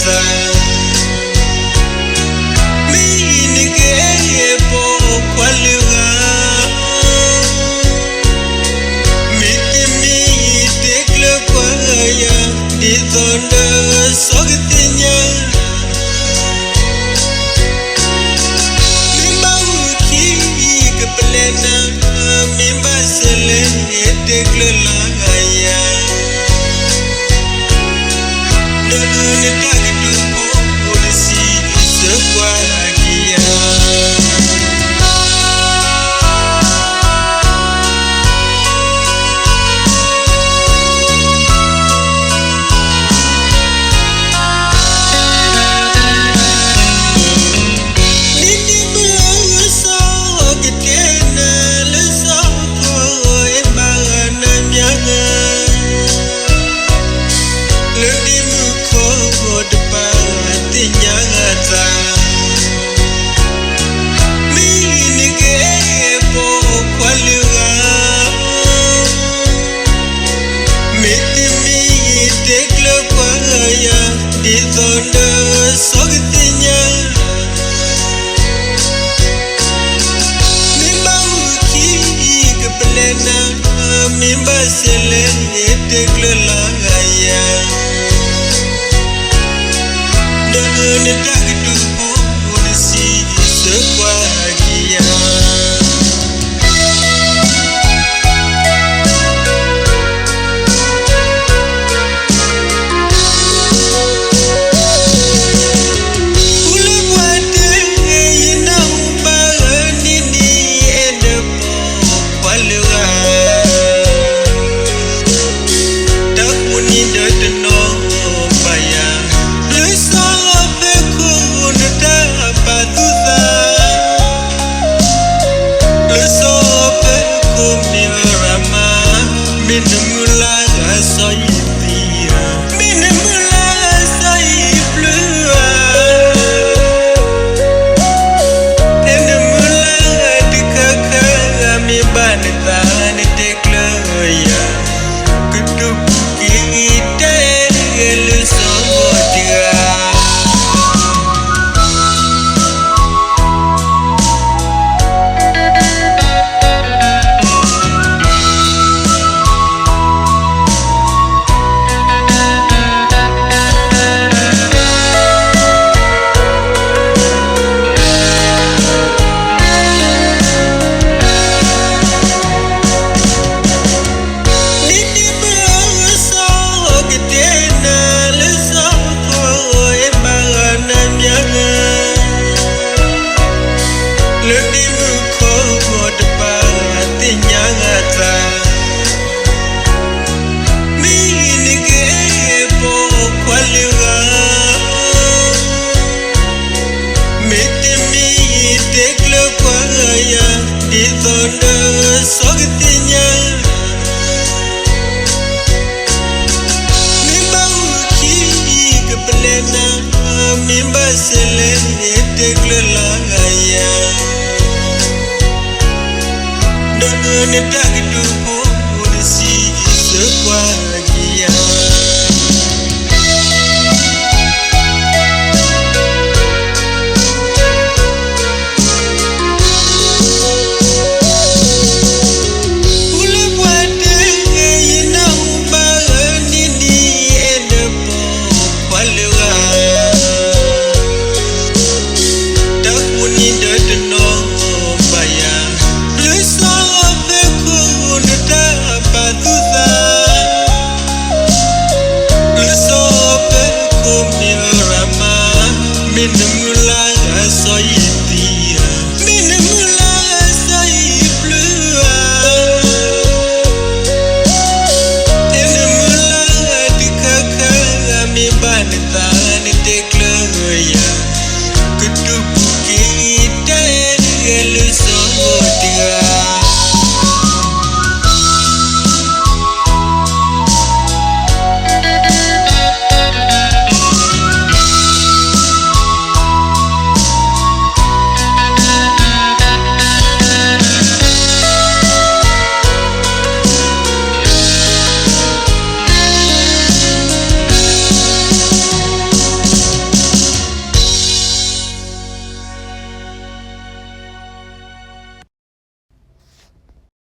သး, မ့ၢ်နကအဲၣ်ပိာ်ခွါလၢဂၤ, မ့တမ့ၢ်တဲကျၢၤကွၢ်ယၤ, ဒ်သိးဒီးစီၤကသ့ၣ်ညါ မ့ၢ်ဘၣ်အုၣ်ခံကပလဲၤနၤ, မ့ၢ်ဘၣ်စဲးလဲၤတဲကျၢၤလၢယၤ, ဒီးနတၢ်ကတိၤဖိတဆံးစၢၤကွၢ်က့ၤယၤ. ဒ်န့ၣ်မ့ၢ်စီၤကတဲနၤလၢစီၤဖိအဲၣ်ဘၣ်နၤမ့ၢ်ဧါ, လၢဒ့မုၣ်ခိၣ်တပၤသ့ၣ်ညါဂၤသး, မ့ၢ်နကအဲၣ်ပိာ်ခွါလၢဂၤ, မ့တမ့ၢ်တဲကျၢၤကွၢ်ယၤ, ဒ်သိးဒီးစီၤကသ့ၣ်ညါ မ့ၢ်ဘၣ်အုၣ်ခံကပလဲၤနၤ, မ့ၢ်ဘၣ်စဲးလဲၤတဲကျၢၤလၢယၤ, ဒီးနတၢ်ကတိၤဖိတဆံးစၢၤကွၢ်က့ၤယၤ. ပူလၢပှၤတဲယနၢ်ဟူဘၣ်အၢန့ၣ်န့ၣ် အဲၣ်ဒိးပိာ်ခွါလၢဂၤ, တၢ်ဃိန့ၣ်ဒီးတနီၤဘၣ်ယၤ, လၢစီၤအၤဘၢခိၣ်နတၢ်ပာ်သူၣ်သး လၢစီၤအၤဘၢခိၣ်မ့ၢ်ရၤမး, မ့ၢ်နမုၢ်လၢ်ဂၤစီၤယံၤသံဧါ, မ့ၢ်နမုၢ်လၢ်ဂၤစီၤယံၤပျုၢ်ဧါ, ဖဲနမုၢ်လၢ်ဂၤတခါခါဂၤ မ့ၢ်ဘၣ်နသးနတဲကျၢၤယၤ, ကတိၤပူၤက့ၤတဲဂဲၤလၢစီၤဂီၤတဂၤ. ဒ်န့ၣ်မ့ၢ်စီၤကတဲနၤလၢစီၤဖိ အဲၣ်ဘၣ်နၤမ့ၢ်ဧါ, လၢဒ့မုၣ်ခိၣ်တပၤသ့ၣ်ညါဂၤသး, မ့ၢ်နကအဲၣ်ပိာ်ခွါလၢဂၤ, မ့တမ့ၢ်တဲကျၢၤကွၢ်ယၤ, ဒ်သိးဒီးစီၤကသ့ၣ်ညါ မ့ၢ်ဘၣ်အုၣ်ခံကပလဲၤနၤ, မ့ၢ်ဘၣ်စဲးလဲၤတဲကျၢၤလၢယၤ, ဒီးနတၢ်က